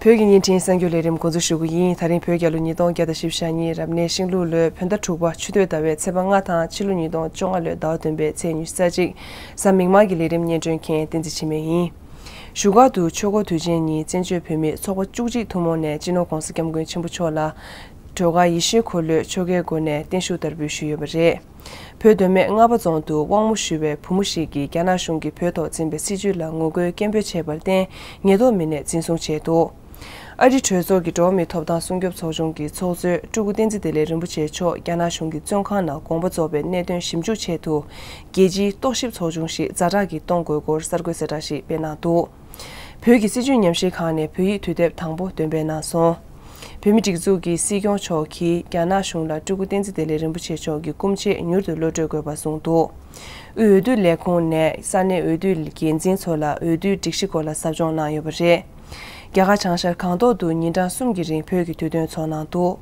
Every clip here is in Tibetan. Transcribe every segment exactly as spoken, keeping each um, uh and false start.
བོད་ཀྱི་བརྙན་འཕྲིན་གསར་འགྱུར་ལས་རིམ་འགོ་འཛུགས་ཞུ་གི་ཡིན། ད་རིང་བོད་རྒྱལ་ལོ་ཉིས་སྟོང་བརྒྱ་དང་བཞི་བཅུ་ཞེ་གཉིས་རབ་གནས་ཤིང་ལུག་ལོའི་བོད་ཟླ་དྲུག་པ་ཆུ་སྟོད་ཟླ་བའི་ཚེས་པ་ལྔ་དང་ཕྱི་ལོ་ཉིས་སྟོང་བཅོ་ལྔ་ལོའི་ཟླ་བ་བདུན་པའི་ཚེས་ཉི་ཤུ་རྩ་གཅིག་གཟའ་མིག་དམར་གྱི་ལས་རིམ་སྙན་སྒྲོན་མཁན་བསྟན་འཛིན་འཆི་མེད་ཡིན། བཞུགས་སྒར་དུ་ཆོས་འཁོར་དུས་ཆེན་ཉིན་བཙན་བྱོལ་བོད་མིའི་ཚོགས་པ་བཅུ་གཅིག་ཐུན་མོང་ནས་སྤྱི་ནོར་༧གོང་ས་༧སྐྱབས་མགོན་ཆེན་པོ་མཆོག་ལ་སྒྲོལ་དཀར་ཡེ་ཤེས་འཁོར་ལོའི་ཆོ་གའི་སྒོ་ནས་བརྟན་བཞུགས་དར་འབུལ་ཞུས་ཡོད་པ་རེད། བོད་མདོ་སྨད་རྔ་པ་རྫོང་དུ་དབང་མོ་ཞུ་བའི་བུ་མོ་ཞིག་གིས་རྒྱ་ནག་གཞུང་གིས་བོད་ཐོག་འཛིན་པའི་སྲིད་བྱུས་ལ་ངོ་རྒོལ་སྐད་འབོད་བྱས་པར་བརྟེན་ཉེན་རྟོག་མི་སྣས་འཛིན་བཟུང་བྱས་འདུག་ཨ་རི་གྲོས་ཚོགས་ཀྱི་འགྲོ་བ་མིའི་ཐོབ་ཐང་སྲུང་སྐྱོབ་ཚོགས་ཆུང་གི་ཚོགས་གཙོས་སྤྲུལ་སྐུ་བསྟན་འཛིན་བདེ་ལེགས་རིན་པོ་ཆེ་མཆོག་རྒྱ་ནག་གཞུང་གི་བཙོན་ཁང་ནང་དགོངས་པ་རྫོགས་པའི་གནད་དོན་ཞིབ་འཇུག་ཆེད་དུ་རྒྱལ་སྤྱིའི་རྟོག་ཞིབ་ཚོགས་ཆུང་ཞིག་ཛ་དྲག་གིས་གཏོང་དགོས་སྐོར་གསར་འགོད་གསལ་བསྒྲགས་ཤིག་སྤེལ་གནང་འདུག་བོད་ཀྱི་སྲིད་བྱུས་ཉམས་ཞིབ་ཁང་ནས་བོད་ཡིག་དུས་དེབ་དང་པོ་འདོན་སྤེལ་གནང་སོང་། བོད་མིའི་སྒྲིག་འཛུགས་ཀྱི་སྲིད་སྐྱོང་མཆོག་གིས་རྒྱ་ནག་གཞུང་ལ་སྤྲུལ་སྐུ་བསྟན་འཛིན་བདེ་ལེགས་རིན་པོ་ཆེ་མཆོག་གི་སྐུ་མཆེད་མྱུར་དུ་གློད་གྲོལ་དགོས་པ་གསུངས་འདུག་དབུས་འོས་བསྡུ་ལས་ཁུངས་ནས་ས་གནས་འོས་བསྡུའི་འགན་འཛིན་ཚོ་ལ་འོས་བསྡུའི་སྒྲིག་གཞི་སྐོར་ལ་ཟབ་སྦྱོང་གནང་ཡོད་པ་རེད། རྒྱ་གར་བྱང་ཤར་སྒང་ཏོག་ཏུ་ཉིན་གྲངས་གསུམ་གྱི་རིང་བོད་ཀྱི་དུས་སྟོན་འཚོགས་གནང་འདུག་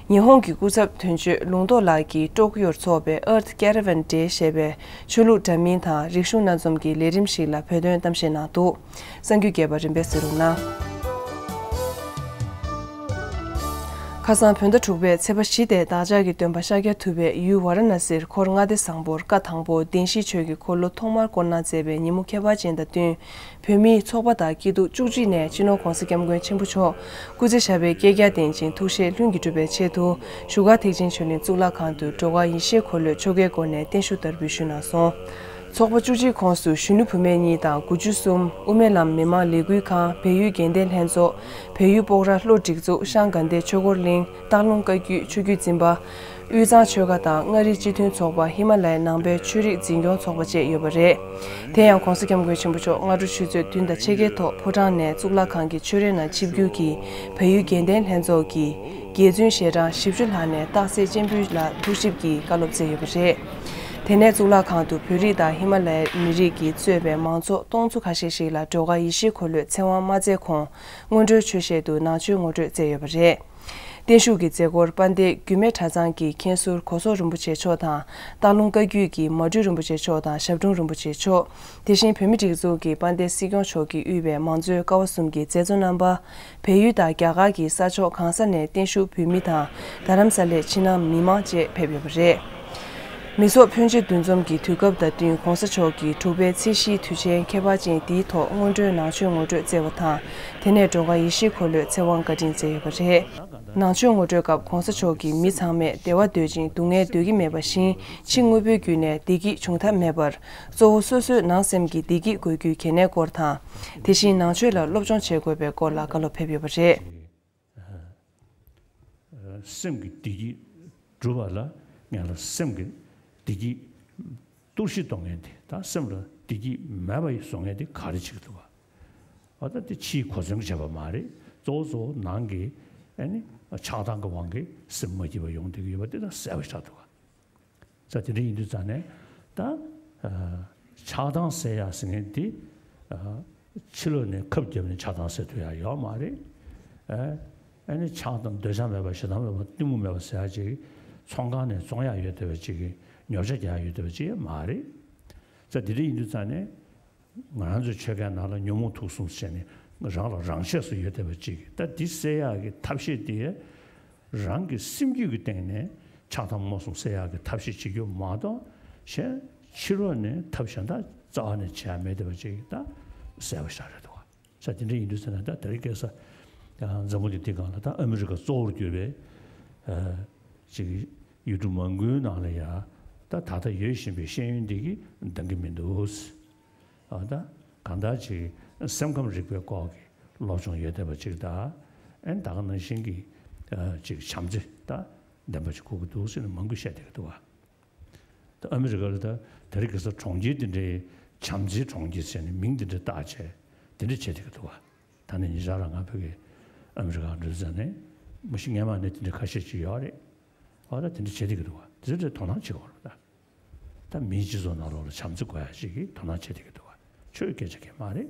ཉི་ཧོང་གི་སྐུ་ཚབ་དོན་གཅོད་ལུང་རྟོགས་ལགས་ཀྱིས་ཀྲོ་ཀིའོར་འཚོགས་པའི་Earth Caravan Day ཞེས་པའི་ཆོས་ལུགས་འདྲ་མིན་དང་རིག་གཞུང་སྣ་འཛོམས་ཀྱི་ལས་རིམ་ཞིག་ལ་བོད་དོན་གཏམ་བཤད་གནང་འདུག་གསར་འགྱུར་རྒྱས་པ་རིམ་པས་གསན་རོགས་གནང་། ཁ་སང་བོད་ཟླ་དྲུག་པའི་ཚེས་པ་བཞི་སྟེ་བདག་ཅག་གི་སྟོན་པ་ཤཱཀྱ་ཐུབ་པས་ཡུལ་ཝཱ་ར་ཎ་སིར་འཁོར་ལྔ་སྡེ་བཟང་པོར་བཀའ་དང་པོ་བདེན་བཞིའི་ཆོས་ཀྱི་འཁོར་ལོ་ཐོག་མར་བསྐོར་གནང་མཛད་པའི་ཉིན་མོ་ཁྱད་པར་ཅན་དང་བསྟུན། བོད་མིའི་ཚོགས་པ་དང་སྐྱིད་སྡུག་བཅུ་གཅིག་ནས་སྤྱི་ནོར་༧གོང་ས་༧སྐྱབས་མགོན་ཆེན་པོ་མཆོག་སྐུ་ཚེ་ཞབས་པད་བསྐལ་བརྒྱར་བརྟན་ཅིང་ཐུགས་བཞེད་ལྷུན་གྱིས་འགྲུབ་པའི་ཆེད་དུ་བཞུགས་སྒར་ཐེག་ཆེན་ཆོས་གླིང་གཙུག་ལག་ཁང་དུ་སྒྲོལ་དཀར་ཡེ་ཤེས་འཁོར་ལོའི་ཆོ་གའི་སྒོ་ནས་བརྟན་བཞུགས་དར་འབུལ་ཞུས་གནང་སོང་། ཚོགས་པ་བཅུ་གཅིག་ཁོངས་སུ་གཞོན་ནུ་བུད་མེད་གཉིས་དང་དགུ་བཅུ་གསུམ། དབུ་མའི་ལམ་མི་མང་ལས་འགུལ་ཁང་། བལ་ཡུལ་དགེ་ལྡན་ལྷན་ཚོགས། བལ་ཡུལ་སྤོག་ར་ལྷོ་སྒྲིག་འཛུགས། ཤང་དགའ་ལྡན་ཆོས་འཁོར་གླིང་། སྟག་ལུང་བཀའ་བརྒྱུད་ཆོས་བརྒྱུད་འཛིན་པ། དབུས་གཙང་ཆོལ་ཁ་དང་མངའ་རིས་སྤྱི་མཐུན་ཚོགས་པ། ཧི་མ་ལ་ཡའི་ནང་པའི་ཆོས་རིག་འཛིན་སྐྱོང་ཚོགས་པ་བཅས་ཡོད་པ་རེད། དེ་ཡང་༧གོང་ས་༧སྐྱབས་མགོན་ཆེན་པོ་མཆོག་སྔ་དྲོ་ཆུ་ཚོད་བདུན་དང་ཕྱེད་ཀའི་ཐོག་ཕོ་བྲང་ནས་གཙུག་ལག་ཁང་གི་ཆོས་རའི་ནང་ཆིབས་བསྒྱུར་གྱིས་བལ་ཡུལ་དགེ་ལྡན་ལྷན་ཚོགས་ཀྱི་རྒྱལ་བཙུན་ཞལ་གྲངས་བཞི་བཅུ་ལྷག་ནས་སྟག་གཟིག་སྤྱན་འབུལ་ལ་ཐུགས་ཞིབ་ཀྱིས་བཀའ་སློབ་སྩལ་ཡོད་པ་རེད། དེ་ནས་གཙུག་ལག་ཁང་དུ་བོད་རིགས་དང་ཧི་མ་ལ་ཡའི་མི་རིགས་ཀྱིས་གཙོས་པའི་མང་ཚོགས་སྟོང་ཚོ་ཁ་ཤས་ཤིག་ལ་སྒྲོལ་དཀར་ཡེ་ཤེས་འཁོར་ལོའི་ཚེ་དབང་མ་སྩལ་གོང་སྔོན་འགྲོའི་ཆོས་བཤད་དུ་ནང་ཆོས་ངོ་སྤྲོད་སྩལ་ཡོད་པ་རེད། བརྟན་བཞུགས་ཀྱི་མཛད་སྒོར་དཔལ་ལྡན་རྒྱུད་སྨད་གྲྭ་ཚང་གི་མཁན་ཟུར་གོ་སོག་རིན་པོ་ཆེ་མཆོག་དང་། སྟག་ལུང་བཀའ་བརྒྱུད་ཀྱི་མ་སྤྲུལ་རིན་པོ་ཆེ་མཆོག་དང་ཞབས་དྲུང་རིན་པོ་ཆེ་མཆོག་དེ་བཞིན་བོད་མིའི་སྒྲིག་འཛུགས་ཀྱི་དཔལ་ལྡན་སྲིད་སྐྱོང་མཆོག་གིས་དབུས་པའི་མང་གཙོའི་ཀ་བ་གསུམ་གྱི་མཛད་གཙོ་རྣམ་པ། བལ་ཡུལ་དང་རྒྱ་གར་གྱི་ས་ཕྱོགས་གང་ས་ནས་བརྟན་བཞུགས་འབུལ་མི་དང་། རྡ་རམ་ས་ལའི་ཕྱི་ནང་མི་མང་བཅས་ཕེབས་ཡོད་པ་རེད། མི་ཚོགས་ཕོན་ཆེ་འདུ་འཛོམས་ཀྱི་དུས་སྐབས་དང་བསྟུན་༧གོང་ས་མཆོག་གིས་དྲུག་པའི་ཚེས་བཞིའི་དུས་ཆེན་ཁྱད་པར་ཅན་འདིའི་ཐོག་སྔོན་འགྲོའི་ནང་ཆོས་ངོ་སྤྲོད་སྩལ་བ་དང་། དེ་ནས་སྒྲོལ་དཀར་ཡེ་ཤེས་འཁོར་ལོའི་ཚེ་དབང་བཀའ་དྲིན་སྩལ་ཡོད་པ་རེད། ནང་ཆོས་ངོ་སྤྲོད་སྐབས་༧གོང་ས་མཆོག་གིས་མི་ཚང་མས་བདེ་བ་འདོད་ཅིང་སྡུག་བསྔལ་འདོད་ཀྱི་མེད་པ་བཞིན་ཕྱི་དངོས་པོའི་བརྒྱུད་ནས་བདེ་སྐྱིད་འབྱུང་ཐབས་མེད་པར། གཙོ་བོ་སོ་སོའི་ནང་སེམས་ཀྱི་བདེ་སྐྱིད་དགོས་རྒྱུའི་གལ་གནད་སྐོར་དང་། དེ་བཞིན་ནང་ཆོས་ལ་སློབ་སྦྱོང་བྱེད་དགོས་པའི་སྐོར་ལ་བཀའ་སློབ་ཕེབས་ཡོད་པ་རེད། སེམས་ཀྱི་བདེ་སྐྱིད་སྒྲུབ་པ་ལ་ངེད་ལ་སེམས་ཀྱི་བདེ་སྐྱིད་གཏོར་བཤིག་གཏོང་མཁན་དེ་དང་སེམས་ལ་བདེ་སྐྱིད་མེད་པ་བཟོ་མཁན་དེ་ག་རེ་བྱེད་ཀྱི་འདུག་ག་ཨ་ད་དེ་ཕྱིའི་གོ་མཚོན་བྱས་པ་མ་རེད། གཙོ་བོ་གཙོ་བོ་ནང་གི་ཨ་ནི་ཆགས་སྡང་གི་དབང་གིས་སེམས་མ་སྐྱིད་པ་ཡོང་བསྡད་ཀྱི་ཡོད་པ་དེ་དང་གསལ་པོ་ཆགས་འདུག་ག་ས་དེ་འདྲ་ཡིན་དུས་ཙང་ནས་ད་ཆགས་སྡང་སེལ་ཡག་ཟེར་མཁན་དེ་ཕྱི་ལོགས་ནས་ཁབ་བརྒྱབ་ནས་ཆགས་སྡང་སེལ་ཐུབ་ཡག་ཡོད་མ་རེད། ཨ་ནི་ཆགས་སྡང་འདོད་ཆགས་མེད་པ་ཞེ་སྡང་མེད་པ་གཏི་མུག་མེད་པ་ཟེར་ཡག་ཅིག་ཚོང་ཁང་ནས་བཙོང་ཡག་ཡོད་བསྡད་པ་ཅིག་གི་ཉོ་ཆ་རྒྱག་ཡག་ཡོད་བསྡད་པ་ཅིག་མ་རེད། ས་དེ་འདྲ་ཡིན་དུས་ཙང་ནས། ང་རང་ཚོའི་ཆོལ་ཁའི་ནང་ལ་ཉོན་མོངས་དུག་གསུམ་ཟེར་ནས་རང་ལ་རང་ཆས་སུ་ཡོད་བསྡད་པ་ཅིག་ད་འདི་སེལ་ཡག་གི་ཐབས་ཤེས་དེ་རང་གི་སེམས་རྒྱུད་ཀྱི་སྟེང་ནས་ཆགས་སྡང་རྨོངས་གསུམ་སེལ་ཡག་གི་ཐབས་ཤེས་བྱེད་རྒྱུ་མ་གཏོགས་གཞན་ཕྱི་རོལ་ནས་ཐབས་གཞན་དག་རྩ་བ་ནས་བྱེད་ཡག་མེད་བསྡད་པ་ཅིག་ད་གསལ་པོ་ཞེ་དྲག་རེད་འདུག་ག་ས་དེ་འདྲ་ཡིན་དུས་ཟེར་ན་ད་དེ་རིང་ཁ་སང་འཛམ་བུ་གླིང་འདིའི་སྒང་ལ་ད་ཨ་མི་རི་ཀ་གཙོ་བོར་གྱུར་པའི་ཅིག་ཡུལ་གྲུ་མང་པོའི་ནང་ལ་ཡ་ད་ད་ལྟ་ཡོད་བཞིན་པའི་ཤེས་ཡོན་འདི་གིས་འདང་གི་མི་འདུག་ཨ་ད་གང་ལྟར་ཅིག་སེམས་ཁམས་རིག་པའི་སྐོར་གྱི་སློབ་སྦྱོང་ཡོད་བསྡད་པ་ཅིག་དང་ཨེ་ད་ག་ནང་བཞིན་གྱི་ཅིག་བྱམས་བརྩེ་ད་ལྡན་པ་ཅིག་དགོས་ཀྱི་འདུག་ཟེར་ནས་མང་པོས་བཤད་བསྡད་ཀྱི་འདུག་བ། ད་ཨ་མི་རི་ཀ་ལ་ད་དེ་རིང་ཁ་སང་གྲོང་ཁྱེར་འདི་འདྲའི་བྱམས་བརྩེའི་གྲོང་ཁྱེར་ཟེར་ནས་མིང་འདི་འདྲ་བཏགས་བྱས་དེ་འདྲ་བྱས་བསྡད་ཀྱི་འདུག་བ། ད་ནི་ཉེ་ཆར་རང་ང་བོད་ཀྱི་ཨ་མི་རི་ཀར་འགྲོ་ཙང་ནས་མ་གཞི་སྔོན་མ་ནས་དེ་འདྲ་ཁ་ཤས་ཅིག་ཡོད་རེད། ཨ་ད་དེ་འདྲ་བྱས་བསྡད་ཀྱི་འདུག་བ། དེ་ཚོ་དེ་དོ་སྣང་བྱེད་དགོས་རེད་ད། ད་མིའི་སྤྱི་ཚོགས་ནང་ལོགས་ལ་བྱམས་བརྩེ་དགོས་ཡ་ཞིག་གི་དོ་སྣང་བྱེད་བསྡད་ཀྱི་འདུག་བ། ཆོས་སྐད་ཆ་གང་ཡང་མ་རེད།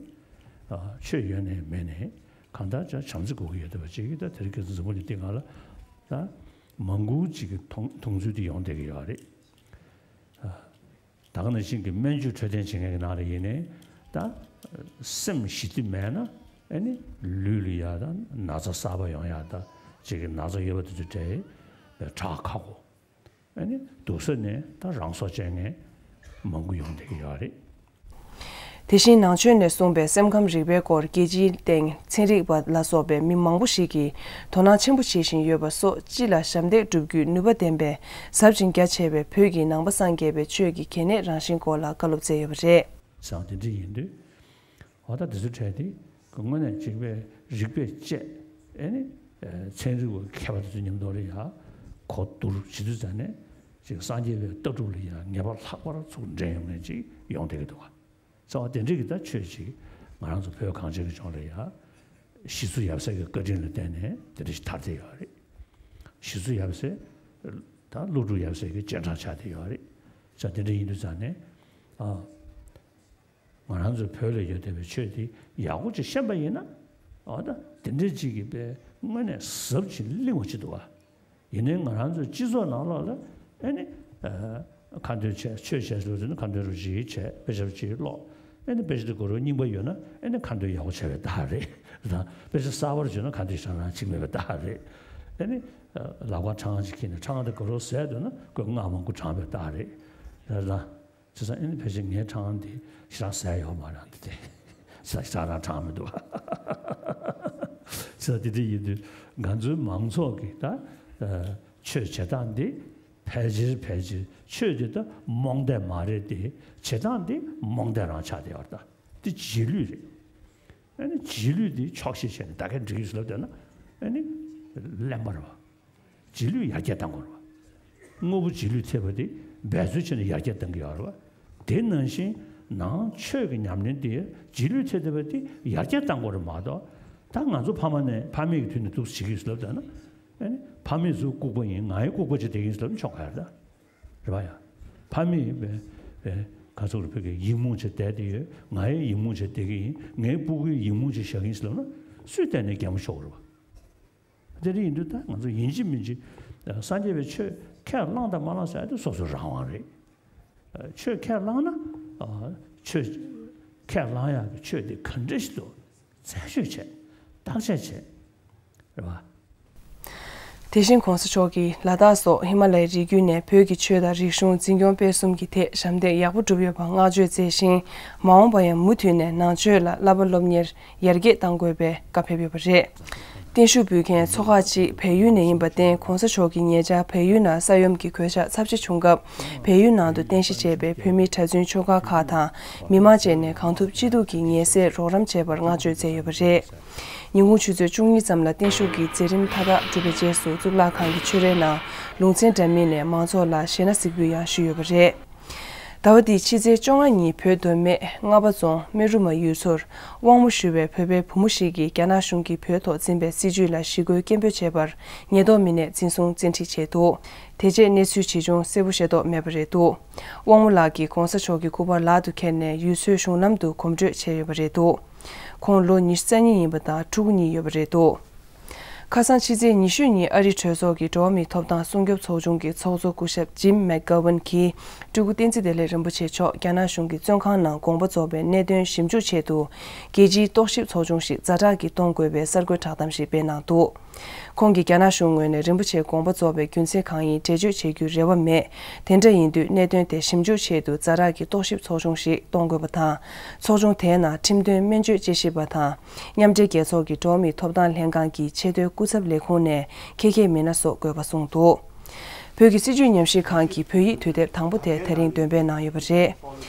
ཨ་ཆོས་ཡོད་ནའི་མེད་ནའི་གང་ལྟར་ཀྱང་བྱམས་བརྩེ་དགོས་ཀྱི་ཡོད་བསྡད་པ་ཅིག་གིས་ད་དེ་རིང་ཁ་སང་འཛམ་བུ་གླིང་འདིའི་སྒང་ལ་ད་མང་པོ་ཅིག་གི་མཐོང་མཐོང་ཚུལ་དེ་ཡོང་བསྡད་ཀྱི་ཡོད་རེད། ཨ་ད་ག་ནང་བཞིན་གྱི་སྨན་བཅོས་འཕྲོད་བསྟེན་བྱེད་མཁན་གྱི་ནང་ལ་ཡིན་ནའི་ད་སེམས་ཞི་བདེ་མེད་ན་ ཨ་ནི་ལུས་ལ་ཡ་ད་ན་ཚ་གསར་པ་ཡོང་ཡ་ད་ཅིག་གི་ན་ཚ་ཡོད་པ་དེ་ཚོ་དེ་དྲག་ཁག་པོ། ཨ་ནི་སྡུག་ས་ནས་ད་རང་སྲོག་བཅད་མཁན་མང་པོ་ཡོང་བསྡད་ཀྱི་ཡོད་རེད། དེ་བཞིན་ནང་ཆོས་ནས་གསུངས་པའི་སེམས་ཁམས་རིག་པའི་སྐོར་རྒྱལ་སྤྱིའི་སྟེང་ཚན་རིག་པ་ལ་སོགས་པའི་མི་མང་པོ་ཞིག་གིས་དོ་སྣང་ཆེན་པོ་བྱེད་བཞིན་ཡོད་པ་སོགས་སྤྱི་ལ་ཞབས་འདེགས་སྒྲུབ་རྒྱུའི་ནུས་པ་ལྡན་པའི་ཟབ་ཅིང་རྒྱ་ཆེ་བའི་བོད་ཀྱི་ནང་པ་སངས་རྒྱས་པའི་ཆོས་ཀྱི་གལ་གནད་རང་བཞིན་སྐོར་ལ་བཀའ་སློབ་སྩལ་ཡོད་པ་རེད། སང་དེ་འདྲ་ཡིན་དུས། འོ་ད་དེ་ཚོའི་གྲས་དེ་དངོས་གནས་གཅིག་པའི་རིག་པས་དཔྱད་ཨེ་ནི་ཚན་རིག་པ་མཁས་པ་དེ་ཚོའི་མཉམ་དུ་ལ་ཡ་གོ་བསྡུར་བྱེད་དུས་ཙང་ནས་ཅིག་སངས་རྒྱས་པའི་ལྟ་གྲུབ་ལ་ཡ་ངེས་པ་ལྷག་པར་ཚུགས་འདྲེན་ཡོང་མཁན་ཅིག་ཡོང་བསྡད་ཀྱི་འདུག་ག་རྩ་བ་དེ་འདྲ་གི་ད་ཆོས་ཅིག་ང་རང་ཚོ་བོད་གངས་ཅན་གྱི་ལྗོངས་ལ་ཡ་གཞི་ཚུ་ཡབ་སྲས་ཀྱི་བཀའ་དྲིན་ལ་བརྟེན་ནས་དེ་འདྲ་ཞིག་དར་བསྡད་ཡོད་རེད། གཞི་ཚུ་ཡབ་སྲས་ད་ཀླུ་སྒྲུབ་ཡབ་སྲས་ཀྱི་རྗེས་འབྲང་ཆགས་བསྡད་ཡོད་རེད། ས་དེ་འདྲ་ཡིན་དུས་ཙང་ནས་ཨ། ང་རང་ཚོའི་བོད་ལ་ཡོད་བསྡད་པའི་ཆོས་དེ་ཡག་པོ་ཅིག་ཤེས་པ་ཡིན་ན། འོ་ད་དེ་འདྲའི་ཅིག་གི་དཔེ་དངོས་གནས་ཟབ་ཅིང་བརླིང་བ་ཅིག་འདུག་བ། ཡིན་ནའི་ང་རང་ཚོའི་སྤྱི་ཚོགས་ནང་ལོགས་ལ་ཨེ་ནི། ཁ་འདོན་བྱས་ཆོས་བྱས་ཟེར་བ་ཟེར་ན་ཁ་འདོན་རོ་གཅིག་བྱས་དཔེ་ཆ་རོ་གཅིག་ཀློག་ཨེ་ནི་དཔེ་ཆ་དེ་གོ་རོ་རྙིང་པ་ཡོད་ན་ཨེ་ནི་ཁ་འདོན་ཡག་པོ་བྱས་པའི་རྟགས་རེད། དང་དཔེ་ཆ་གསར་པར་བྱོན་ན་ཁ་འདོན་ཞེ་དྲག་རང་ཅིག་མེད་པའི་རྟགས་རེད། ཨེ་ནི། ལག་པ་ཕྲེང་ཅིག་ཁྱེར་ནས་ཕྲེང་དེ་གོ་རོ་ཟས་འདོད་ན་ཁོས་སྔགས་མང་པོ་བགྲངས་པའི་རྟགས་རེད། རེད་དང་། བྱས་ཙང་ཨེ་ནི་ཕལ་ཆེར་ངའི་ཕྲེང་འདི་ཞེ་དྲག་ཟས་ཡོད་མ་རེད་འདི་དེ། ཞེ་དྲག་རང་ཕྲེང་མི་འདུག་བྱས་ཙང་དེ་འདྲ་ཡིན་དུས་ང་ཚོའི་མང་ཚོགས་ཀྱི་ད་ཆོས་བྱེད་སྟངས་འདི་ཕལ་ཆེར་ཕལ་ཆེར་ཆོས་འདི་ད་རྨོངས་དད་མ་རེད་དེ་བྱེད་སྟངས་འདི་རྨོངས་དད་རང་ཆགས་བསྡད་ཡོད་རེད། ད་འདི་རྗེས་ལུས་རེད། ཨེ་ནི་རྗེས་ལུས་འདི་ཆོག་ཤེས་བྱས་ནས་ད་གས་འགྲིག་ཡོད་ཟེར་ལབ་བསྡད་ན་ཨེ་ནི་གླེན་པ་རེད་བ། རྗེས་ལུས་ཡར་རྒྱས་གཏང་དགོས་རེད་བ། དངོས་པོ་རྗེས་ལུས་ཐེབས་པ་དེ་འབད་རྩོལ་བྱས་ནས་ཡར་རྒྱས་གཏང་གི་ཡོད་རེད་བ། དེ་ནང་བཞིན་ནང་ཆོས་ཀྱི་ཉམས་ལེན་དེ་རྗེས་ལུས་ཐེབས་བསྡད་པ་དེ་ཡར་རྒྱས་གཏང་དགོས་རེད་མ་གཏོགས། ད་ང་ཚོ་ཕ་མ་ནས་ཕ་མེས་ཀྱི་དུས་ནས་འདུག་སེ་བྱེད་ཀྱི་ཡོད་ཟེར་ལབ་བསྡད་ན། ཨ་ནི་ཕ་མེས་ཚོ་ལྐུགས་པ་ཡིན་ང་ཡང་ལྐུགས་པ་ཅིག་བསྡད་ཀྱི་ཡིན་ཟེར་ལབ་ན་ཆོག་ག་རེད་ད། རེད་བ་ཡ། ཕ་མེས་པའི་པའི་ག་ཚོད་རེད་བོད་ཀྱི་ཡིག་རྨོངས་བྱས་བསྡད་དེ་ཡོད། ང་ཡང་ཡིག་རྨོངས་བྱས་བསྡད་ཀྱི་ཡིན། ངའི་སྤུ་གུའི་ཡིག་རྨོངས་བྱས་བཞག་གི་ཡིན་ཟེར་ལབ་ན་སུས་བལྟས་ནས་གད་མོ་ཤོར་རེད་བ། དེ་འདྲ་ཡིན་དུས་ད་ང་ཚོ་ཡིན་གཅིག་མིན་གཅིག་སངས་རྒྱས་པའི་ཆོས་ཁས་བླངས་དང་མ་བླངས་ཟེར་ཡ་དེ་སོ་སོའི་རང་དབང་རེད། ཆོས་ཁས་བླངས་ན་ཆོས་ཁས་བླངས་ཡག་གི་ཆོས་དེ་ག་འདྲ་ཞིག་འདུག་རྩད་གཅོད་བྱས། བརྟག་དཔྱད་བྱས། རེད་བ། དེ་བཞིན་གོང་ས་མཆོག་གིས་ལ་དྭགས་སོགས་ཧི་མ་ལ་ཡའི་རི་རྒྱུད་ནས་བོད་ཀྱི་ཆོས་དང་རིག་གཞུང་འཛིན་སྐྱོང་སྤེལ་གསུམ་གྱི་ཐད་ཞབས་འདེགས་ཡག་པོ་བསྒྲུབས་ཡོད་པར་བསྔགས་བརྗོད་མཛད་ཞིང་། མ་འོངས་པར་ཡང་མུ་མཐུད་ནས་ནང་ཆོས་ལ་བསླབ་པ་སློབ་གཉེར་ཡར་རྒྱས་གཏང་དགོས་པའི་བཀའ་ཕེབས་ཡོད་པ་རེད། བརྟན་བཞུགས་འབུལ་མཁན་ཚོགས་ཁག་ཅིག་བལ་ཡུལ་ནས་ཡིན་པར་བརྟེན་གོང་ས་མཆོག་གིས་ཉེ་ཆར་བལ་ཡུལ་ནང་ས་ཡོམ་གྱི་གོད་ཆག་ཚབས་ཆེ་བྱུང་སྐབས་བལ་ཡུལ་ནང་དུ་རྟེན་གཞི་བྱས་པའི་བོད་མིའི་གྲྭ་བཙུན་ཆོལ་ཁ་ཁག་དང་མི་མང་བཅས་ནས་གང་ཐུབ་ཅི་ཐུབ་ཀྱིས་ངལ་སེལ་རོགས་རམ་བྱས་པར་བསྔགས་བརྗོད་མཛད་ཡོད་པ་རེད། ཉིན་གུང་ཆུ་ཚོད་བཅུ་གཉིས་ཙམ་ལ་བརྟན་བཞུགས་ཀྱི་མཛད་རིམ་མཐའ་དག་གྲུབ་པའི་རྗེས་སུ་གཙུག་ལག་ཁང་གི་ཆོས་རའི་ནང་ལུང་ཚན་འདྲ་མིན་ནས་མང་ཚོགས་ལ་གཞས་སྣ་གཟིགས་འབུལ་ཡང་ཞུས་ཡོད་པ་རེད། ཟླ་བ་འདིའི་ཕྱི་ཚེས་བཅོ་ལྔ་ཉིན་བོད་མདོ་སྨད་རྔ་པ་རྫོང་སྨན་རུ་མ་ཡུལ་ཚོར་དབང་མོ་ཞུ་བའི་བོད་པའི་བུ་མོ་ཞིག་གིས་རྒྱ་ནག་གཞུང་གིས་བོད་ཐོག་འཛིན་པའི་སྲིད་བྱུས་ལ་ཞི་རྒོལ་སྐད་འབོད་བྱས་པར་ཉེན་རྟོག་མི་སྣས་འཛིན་བཟུང་བཙན་ཁྲིད་བྱས་འདུག་དེ་རྗེས་གནས་ཚུལ་ཇི་བྱུང་གསལ་པོ་ཤེས་རྟོགས་མེད་པ་རེད་འདུག་དབང་མོ་ལགས་ཀྱིས་གོང་ས་མཆོག་གི་སྐུ་པར་ལག་ཏུ་འཁྱེར་ནས་ཡུལ་ཚོའི་གཞུང་ལམ་དུ་གོམ་བགྲོད་བྱས་ཡོད་པ་རེད་འདུག་ཁོང་ལོ་ཉི་ཤུ་རྩ་གཉིས་ཡིན་པ་དང་ཕྲུ་གུ་གཉིས་ཡོད་པ་རེད་འདུག་ཁ་སང་ཕྱི་ཚེས་ཉི་ཤུ་ཉིན་ཨ་རིའི་གྲོས་ཚོགས་ཀྱི་འགྲོ་བ་མིའི་ཐོབ་ཐང་སྲུང་སྐྱོབ་ཚོགས་ཆུང་གི་ཚོགས་གཙོ་སྐུ་ཞབས་ཇིམ་མེག་གྷ་ཝན་གྱིས་སྤྲུལ་སྐུ་བསྟན་འཛིན་བདེ་ལེགས་རིན་པོ་ཆེ་མཆོག་རྒྱ་ནག་གཞུང་གི་བཙོན་ཁང་ནང་དགོངས་པ་རྫོགས་པའི་གནད་དོན་ཞིབ་འཇུག་ཆེད་དུ་རྒྱལ་སྤྱིའི་རྟོག་ཞིབ་ཚོགས་ཆུང་ཞིག་ཛ་དྲག་གིས་གཏོང་དགོས་པའི་གསར་འགོད་བསྒྲགས་གཏམ་ཞིག་སྤེལ་གནང་འདུག་ཁོང་གིས་རྒྱ་ནག་གཞུང་ངོས་ནས་རིན་པོ་ཆེ་དགོངས་པ་རྫོགས་པའི་རྒྱུ་མཚན་གང་ཡིན་འགྲེལ་བརྗོད་བྱེད་རྒྱུའི་རེ་བ་མེད། དེ་འདྲ་ཡིན་དུས་གནད་དོན་དེ་ཞིབ་འཇུག་ཆེད་དུ་ཛ་དྲག་གི་རྟོག་ཞིབ་ཚོགས་ཆུང་ཞིག་གཏོང་དགོས་པ་དང་། ཚོགས་ཆུང་དེའི་ནང་ཁྲིམས་དོན་སྨན་བཅོས་དཔྱད་ཞིབ་པ་དང་། མཉམ་འབྲེལ་རྒྱལ་ཚོགས་ཀྱི་འགྲོ་བ་མིའི་ཐོབ་ཐང་ལྷན་ཁང་གི་ཆེས་མཐོའི་སྐུ་ཚབ་ལས་ཁུངས་ནས་ཁྱད་མཁས་མི་སྣ་སོགས་དགོས་པ་གསུངས་འདུག་བོད་ཀྱི་སྲིད་བྱུས་ཉམས་ཞིབ་ཁང་གི་བོད་ཡིག་དུས་དེབ་དང་པོ་དེ་དེ་རིང་འདོན་སྤེལ་གནང་ཡོད་པ་རེད།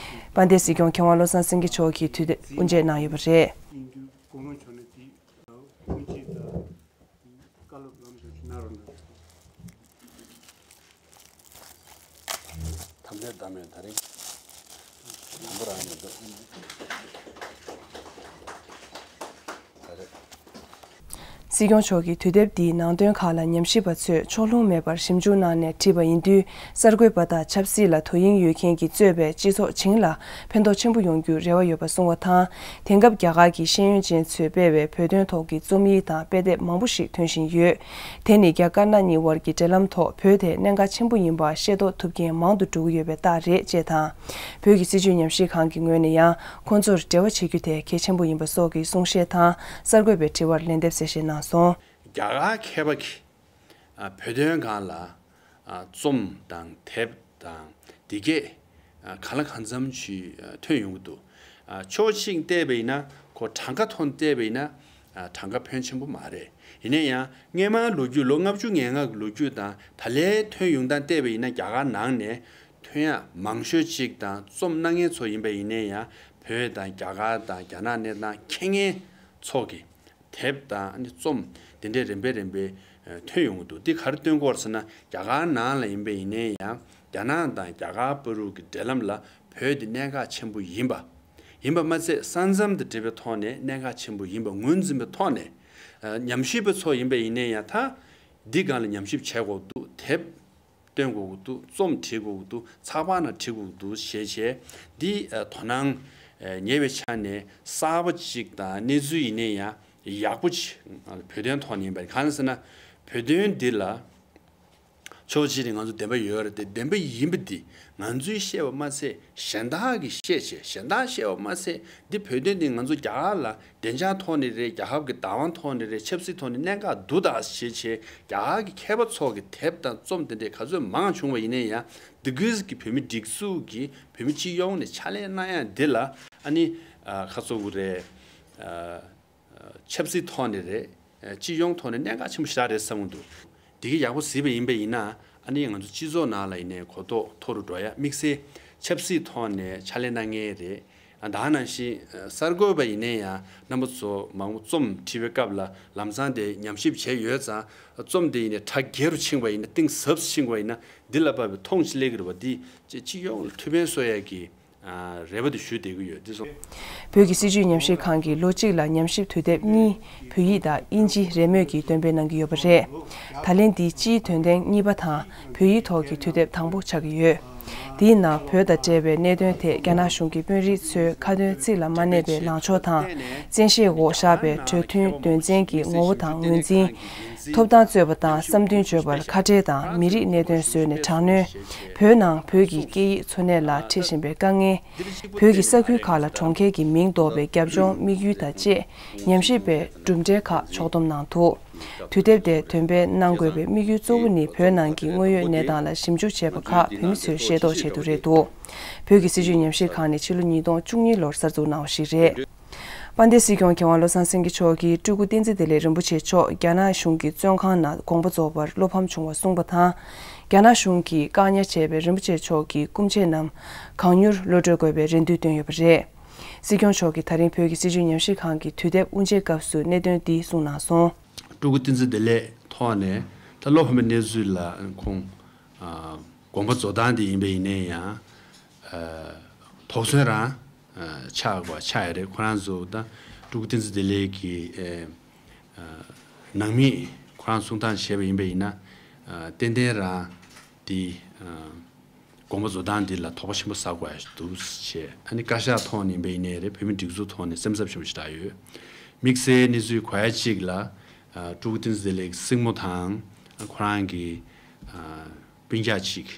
དཔལ་ལྡན་སྲིད་སྐྱོང་མཁས་དབང་བློ་བཟང་སེང་གེ་མཆོག་གིས་དུས་དེབ་དབུ་འབྱེད་གནང་ཡོད་པ་རེད། བཀའ་སློབ་ལམ་དུ་ནར་རོ་ནར། ཐམས་ཅད་བདག་མེད་ད་རིང་། དང་པོ་རང་ཉིད་འདུག་ད་རེས། སྲིད་སྐྱོང་མཆོག་གིས་དུས་དེབ་འདིའི་ནང་དོན་ཁག་ལ་ཉམས་ཞིབ་པ་ཚོས་ཕྱོགས་ལྷུང་མེད་པར་ཞིབ་འཇུག་གནང་ནས་བྲིས་པ་ཡིན་དུས། གསར་འགོད་པ་དང་ཆབ་སྲིད་ལ་དོ་དབྱིངས་ཡོད་མཁན་གྱིས་གཙོས་པའི་སྤྱི་ཚོགས་བྱིངས་ལ་ཕན་ཐོགས་ཆེན་པོ་ཡོང་རྒྱུའི་རེ་བ་ཡོད་པ་གསུངས་པ་དང་། དེང་སྐབས་རྒྱ་གར་གྱི་ཤེས་ཡོན་ཅན་ཚོས་སྤེལ་བའི་བོད་དོན་ཐོག་གི་རྩོམ་ཡིག་དང་དཔེ་དེབ་མང་པོ་ཞིག་ཐོན་བཞིན་ཡོད། དེ་ནི་རྒྱ་དཀར་ནག་གཉིས་དབར་གྱི་འབྲེལ་ལམ་ཐོག་བོད་དེ་གནད་འགག་ཆེན་པོ་ཡིན་པ་ཤེས་རྟོགས་ཐུབ་མཁན་མང་དུ་འགྲོ་གི་ཡོད་པའི་རྟགས་རེད་ཅེས་དང་། བོད་ཀྱི་སྲིད་བྱུས་ཉམས་ཞིབ་ཁང་གི་ངོས་ནས་ཡང་ཁོང་ཚོར་འབྲེལ་བ་བྱེད་རྒྱུ་དེ་གལ་ཆེན་པོ་ཡིན་པ་སོགས་ཀྱི་གསུང་བཤད་དང་། གསར་འགོད་པའི་དྲི་བར་ལན་འདེབས་གསལ་བཤད་གནང་སོང་། རྒྱ་གར་མཁས་པ་གིས་ཨ་བོད་དོན་སྒང་ལ་ཨ་རྩོམ་དང་དེབ་དང་འདི་གས་ཨ་གང་ལ་གང་འཚམ་ཅིག་ཨ་ཐོན་ཡོང་གི་འདུག་ཨ་ཕྱོགས་གཅིག་བལྟས་པ་ཡིན་ན་ཁོ་གྲངས་ཀ་ཐོག་བལྟས་པ་ཡིན་ན་ཨ་གྲངས་ཀ་ཕོན་ཆེན་པོ་མ་རེད། ཡིན་ན་ཡང་སྔས་མ་ལོ་རྒྱུས་ལོ་ལྔ་བཅུ་ང་ལྔ་གི་ལོ་རྒྱུས་དང་ད་ལན་ཐོན་ཡོང་སྟངས་བལྟས་པ་ཡིན་ན་རྒྱ་གར་ནང་ནས་ཐོན་ཡག་མང་ཤོས་གཅིག་དང་རྩོམ་གནང་མཁན་ཚོ་ཡིན་པ་ཡིན་ན་ཡང་བོད་དང་རྒྱ་གར་དང་རྒྱ་ནག་གནས་སྟངས་མཁྱེན་མཁན་ཚོ་གི་དེབ་དང་ཨ་ནི་རྩོམ་དེ་འདྲའི་རིམ་པས་རིམ་པས་ཨ་ཐོན་ཡོང་གི་འདུག་འདི་ག་རེ་སྟོན་གྱི་ཡོད་རེད་ཟེར་ན་རྒྱ་གར་ནང་ལ་ཡིན་པ་ཡིན་ན་ཡང་རྒྱ་ནག་དང་རྒྱ་གར་བར་དུ་གི་འབྲེལ་ལམ་ལ་བོད་འདི་གནད་འགག་ཆེན་པོ་ཡིན་པ། ཡིན་པ་མ་ཚད་ས་མཚམས་དང་འབྲེལ་བའི་ཐོག་ནས་གནད་འགག་ཆེན་པོ་ཡིན་པ་ངོས་འཛིན་པའི་ཐོག་ནས་ཨ་ཉམས་ཞིབ་པ་ཚོ་ཡིན་པ་ཡིན་ན་ཡང་ད་འདི་སྒང་ལ་ཉམས་ཞིབ་བྱེད་དགོས་འདུག་དེབ་སྟོན་དགོས་ཀྱི་འདུག་རྩོམ་བྲིས་དགོས་ཀྱི་འདུག་ཚགས་པར་ནང་བྲིས་དགོས་ཀྱི་འདུག་ཞེས་བྱས་འདི་ཨ་དོ་སྣང་ཨ་ཉེ་བའི་ཆ་ནས་གསར་པ་ཅིག་དང་གནས་ཚུལ་ཡིན་ན་ཡང་ཡག་པོ་ཅིག་ཨ་བོད་དོན་ཐོག་ནས་ཡིན་པ་གང་ལ་ཟེར་ན་བོད་དོན་འདི་ལ་ཕྱོགས་གཅིག་ནས་ང་ཚོ་བདེན་པ་ཡོད་རེད་དེ་བདེན་པ་ཡིན་པ་འདི་ང་ཚོས་བཤད་པ་མ་ཚད་གཞན་དག་གིས་བཤད་བྱས་གཞན་དག་བཤད་པ་མ་ཚད་འདི་བོད་དོན་འདི་ང་ཚོ་རྒྱ་གར་ལ་བདེ་འཇགས་ཐོག་ནས་རེད། རྒྱལ་ཁབ་ཀྱི་བདག་དབང་ཐོག་ནས་རེད། ཆབ་སྲིད་ཐོག་ནས་གནད་འགག་འདུག་ད་ཞེས་བྱས་རྒྱ་གར་གྱི་མཁས་པ་ཚོ་གི་དེབ་དང་རྩོམ་དེ་འདྲས་ག་ཚོད་མང་བྱུང་བ་ཡིན་ན་ཡང་འདི་གུས་ཀྱི་བོད་མི་སྒྲིག་འཛུགས་ཀྱི་བོད་མི་སྤྱི་ཡོངས་ནས་ཕྱག་ལས་གནང་ཡ་འདི་ལ་ཨ་ནི་ཨ་ཁ་ཚོ་བོ་རེད། ཨ་ཆབ་སྲིད་ཐོག་ནས་རེད། སྤྱི་ཡོངས་ཐོག་ནས་གནད་འགག་ཆེན་པོ་ཞེ་དྲག་རེད་བསམ་གྱི་འདུག་འདི་ག་ཡག་པོ་གཟིགས་པ་ཡིན་པ་ཡིན་ན་ཨ་ནི་ང་ཚོ་སྤྱི་ཚོགས་ནང་ལ་ཡིན་ནའི་གོ་རྟོགས་མཐོ་རུ་འགྲོ་ཡ། དམིགས་བསལ་ཆབ་སྲིད་ཐོག་ནས་ཕྱག་ལས་གནང་མཁན་རེད། ཨ་ད་ནང་བཞིན་གསར་འགོད་པ་ཡིན་ན་ཡང་རྣམ་པ་ཚོ་མང་པོ་རྩོམ་བྲིས་པའི་སྐབས་ལ་ལམ་སང་དེ་ཉམས་ཞིབ་བྱས་ཡོད་ཙང་རྩོམ་དེ་ཡིན་ནའི་གྲ་རྒྱས་རུ་ཕྱིན་པ་ཡིན་ན་གཏིང་ཟབ་ཕྱིན་པ་ཡིན་ན་འདི་ལ་དཔག་པའི་མཐོང་ཆེན་སླེབས་ཀྱི་རེད་པ། འདི་སྤྱི་ཡོངས་ལ་ཐུགས་ཕན་གསོ་ཡ་གི་རེ་བ་དེ་ཞུ་བསྡད་ཀྱི་ཡོད། འདི་སོང་། བོད་ཀྱི་སྲིད་བྱུས་ཉམས་ཞིབ་ཁང་གིས་ལོ་གཅིག་ལ་ཉམས་ཞིབ་དུས་དེབ་གཉིས་བོད་ཡིག་དང་དབྱིན་ཇི་རེས་མོས་ཀྱིས་འདོན་སྤེལ་གནང་གི་ཡོད་པ་རེད། ད་ལན་འདི་སྤྱིའི་དོན་ལྡན་གཉིས་པ་དང་བོད་ཡིག་ཐོག་གི་དུས་དེབ་དང་པོ་ཆགས་ཀྱི་ཡོད། དེའི་ནང་བོད་དང་འབྲེལ་བའི་གནད་དོན་ཐད་རྒྱ་ནག་གཞུང་གི་དཔོན་རིགས་ཚོས་ཁ་འདོན་ཚིག་ལ་མ་གནས་པའི་ལངས་ཕྱོགས་དང་། བཙན་ཤེད་འོག་བཞག་པའི་གྲོས་མཐུན་དོན་ཚན་གྱི་ངོ་བོ་དང་ངོས་འཛིན། ཐོབ་ཐང་རྩོད་པ་དང་བསམ་འདུན་བརྗོད་པར་ཁ་བྲལ་དང་མི་རིགས་གནད་དོན་བཟོས་ནས་དྲག་གནོན། བོད་ནང་བོད་ཀྱི་སྐད་ཡིག་འཚོ་གནས་ལ་འཕྲད་བཞིན་པའི་དཀའ་ངལ། བོད་ཀྱི་ས་ཁུལ་ཁག་ལ་གྲོང་ཁྱེར་གྱི་མིང་འདོགས་པའི་རྒྱབ་ལྗོངས་དམིགས་ཡུལ་དང་བཅས་ཉམས་ཞིབ་པའི་གྲུབ་འབྲས་ཁག་ཕྱོགས་བསྡོམས་གནང་འདུག་དུས་དེབ་དེ་འདོན་སྤེལ་གནང་དགོས་པའི་དམིགས་ཡུལ་གཙོ་བོ་ནི་བོད་ནང་གི་དངོས་ཡོད་གནས་སྟངས་ལ་ཞིབ་འཇུག་བྱས་པ་ཁག་བོད་མི་ཚོས་ཤེས་རྟོགས་ཆེད་དུ་རེད་འདུག་བོད་ཀྱི་སྲིད་བྱུས་ཉམས་ཞིབ་ཁང་ནི་ཕྱི་ལོ་ཉིས་སྟོང་བཅུ་གཉིས་ལོར་གསར་འཛུགས་གནང་བ་ཞིག་རེད། དཔལ་ལྡན་སྲིད་སྐྱོང་མཁས་དབང་བློ་བཟང་སེང་གེ་མཆོག་གིས་སྤྲུལ་སྐུ་བསྟན་འཛིན་བདེ་ལེགས་རིན་པོ་ཆེ་མཆོག་རྒྱ་ནག་གཞུང་གི་བཙོན་ཁང་ནང་དགོངས་པ་རྫོགས་པར་བློ་ཕམ་བྱུང་བ་གསུངས་པ་དང་། རྒྱ་ནག་གཞུང་གིས་བཀག་ཉར་བྱས་པའི་རིན་པོ་ཆེ་མཆོག་གི་སྐུ་མཆེད་རྣམས་གང་མྱུར་གློད་གྲོལ་དགོས་པའི་རེ་འདུན་བཏོན་ཡོད་པ་རེད། སྲིད་སྐྱོང་མཆོག་གིས་ད་རིང་བོད་ཀྱི་སྲིད་བྱུས་ཉམས་ཞིབ་ཁང་གི་དུས་དེབ་དབུ་འབྱེད་སྐབས་སུ་གནད་དོན་འདི་གསུངས་གནང་སོང་། སྤྲུལ་སྐུ་བསྟན་འཛིན་བདེ་ལེགས་ཐོག་ནས་ད་བློ་ཕམ་པའི་གནས་ཚུལ་ལ་ཁོང་ཨ་དགོངས་པ་རྫོགས་སྟངས་དེ་ཡིན་པ་ཡིན་ནའི་ཡང་ཨ་དོགས་ཟོན་རང་ཨ་ཆགས་པ་ཆགས་ཡ་རེད། ཁོ་རང་ཚོ་ད་སྤྲུལ་སྐུ་བསྟན་འཛིན་བདེ་ལེགས་ཀྱི་ཨ་ཨ་ནང་མི་ཁོ་རང་གསུང་སྟངས་བྱས་པ་ཡིན་པ་ཡིན་ན་ཨ་ཏན་ཏན་རང་དེ་ཨ་དགོངས་པ་བཟོ་སྟངས་འདི་ལ་དོགས་པ་ཆེན་པོ་ཟ་དགོས་ཡ་འདུག་ཅེས། ཨ་ནི་བཀའ་ཤག་ཐོག་ནས་ཡིན་པ་ཡིན་ནའི་རེད། བོད་མི་སྒྲིག་འཛུགས་ཐོག་ནས་སེམས་འཚབ་ཆེན་པོ་ཞིག་བསྒྲགས་ཡོད། དམིགས་བསལ་གནས་ཚུལ་གོ་ཡ་གཅིག་ལ་ཨ་སྤྲུལ་སྐུ་བསྟན་འཛིན་བདེ་ལེགས་སྲིང་མོ་དང་ཨ་ཁོ་རང་གི་ཨ་སྤུན་ཀྱག་ཅིག་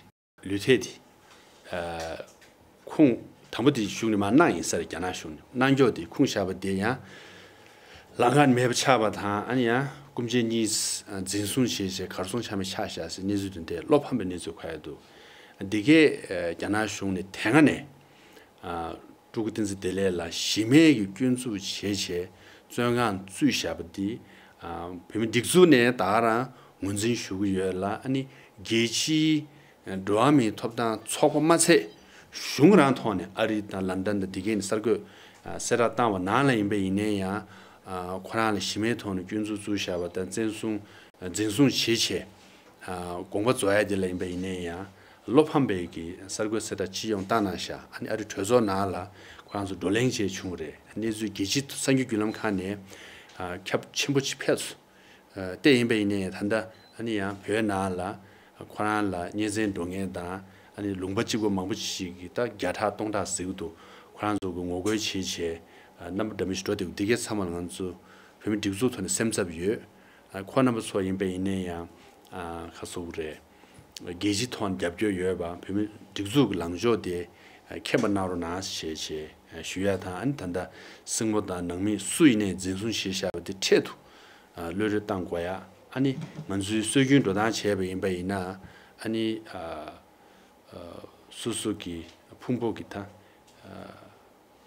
ལུས་ཐེབས་དེ་ཨ་ཁུངས་དང་པོ་དེ་གཞུང་ནས་མར་གནང་ཡིན་ས་རེད། རྒྱ་ནག་གཞུང་ནས་གནང་ཀྱོག་དེ་ཁུངས་བཞག་པ་དེ་ཡང་ལམ་ཁ་མེད་པ་ཆགས་པ་དང་། ཨ་ནི་ཡང་སྐུ་མཆེད་གཉིས་འཛིན་བཟུང་བྱས་བྱས་གར་སོང་ཆ་མེད་ཆགས་བཞག་ཟེར་གནས་ཚུལ་དེ་འདྲས་བློ་ཕམ་པའི་གནས་ཚུལ་ག་ཡ་འདུག་འདི་གས་རྒྱ་ནག་གཞུང་ནས་དེ་སྔ་ནས་སྤྲུལ་སྐུ་བསྟན་འཛིན་བདེ་ལེགས་ལ་གཞི་མེད་ཀྱི་སྐྱོན་འཛུགས་བྱས་བྱས་བཙོན་ཁང་བཙུགས་བཞག་པ་འདི་བོད་མི་སྒྲིག་འཛུགས་ནས་ད་ག་རང་ངོས་འཛིན་ཞུ་གི་ཡོད་ལ། ཨ་ནི་རྒྱལ་སྤྱིའི་འགྲོ་བ་མིའི་ཐོབ་ཐང་ཚོགས་པ་མ་ཚད་གཞུང་རང་ཐོག་ནས་ཨ་རི་དང་ལན་ཌན་དང་འདི་གས་ནས་གསར་འགོད་གསལ་བསྒྲགས་བཏང་བ་ནང་ལ་ཡིན་པ་ཡིན་ནའི་ཡང་ཁོ་རང་ལ་གཞི་མེད་ཐོག་ནས་སྐྱོན་འཛུགས་བཙུགས་བཞག་པ་དང་བཙན་བཟུང་འཛིན་བཟུང་བྱེད་ཆེད་དགོངས་པ་རྫོགས་ཡ་དེ་ལ་ཡིན་པ་ཡིན་ནའི་ཡང་བློ་ཕམ་པའི་གི་གསར་འགོད་གསལ་བསྒྲགས་སྤྱི་ཡོངས་བཏང་གནང་བཞག་ཨ་ནི་ཨ་རི་གྲོས་ཚོགས་ནང་ལ་ཁོ་རང་ཚོ་བགྲོ་གླེང་བྱས་བྱུང་བ་རེད། གནས་ཚུལ་རྒྱལ་སྤྱིའི་གསར་འགྱུར་བརྒྱུད་ལམ་ཁག་ནས་ཁྱབ་ཆེན་པོ་ཅིག་ཕེབས་སོང་། ཨ་དེ་ཡིན་པ་ཡིན་ནའི་ད་ལྟ་ཨ་ནི་ཡང་བོད་ནང་ལ་ཁོ་རང་ལ་གཉེན་ཚན་འགྲོ་མཁན་དང་ཨ་ནི་ལུང་པ་གཅིག་པ་མང་པོ་ཞིག་གིས་ད་བརྒྱ་ཕྲག་སྟོང་ཕྲག་ཟེར་གྱི་འདུག་ཁོ་རང་ཚོ་གི་ངོ་རྒོལ་བྱས་བྱས་ཨ་རྣམ་པ་འདྲ་མིན་ཞིག་འགྲོ་བསྡད་འདུག་འདི་གའི་ཚང་མ་ལ་ང་ཚོ་བོད་མི་སྒྲིག་འཛུགས་ཐོག་ནས་སེམས་འཚབ་ཡོད། ཨ་ཁོ་རྣམ་པ་ཚོ་ཡིན་པ་ཡིན་ནའི་ཡང་ཨ་ག་ཟེར་དགོས་རེད། རྒྱལ་སྤྱིའི་ཐོག་ནས་རྒྱབ་སྐྱོར་ཡོད་པ་བོད་མི་སྒྲིག་འཛུགས་ཀྱི་ལངས་ཕྱོགས་དེ་མཁྱེན་པ་གནང་རོགས་གནང་ཞེས་ཞེས་ཞུ་ཡ་དང་། ཨ་ནི་ད་ལྟ་སྲིང་མོ་དང་ནང་མི་སུ་ཡིན་ནའི་འཛིན་བཟུང་བྱས་བཞག་པ་དེ་འཕྲལ་དུ་གློད་གྲོལ་གཏང་དགོས་ཡ། ཨ་ནི་ང་ཚོའི་སྲོལ་རྒྱུན་འགྲོ་སྟངས་བྱས་པ་ཡིན་པ་ཡིན་ན་ཨ་ནི་སོ་སོ་གི་ཕུང་པོ་གི་ད།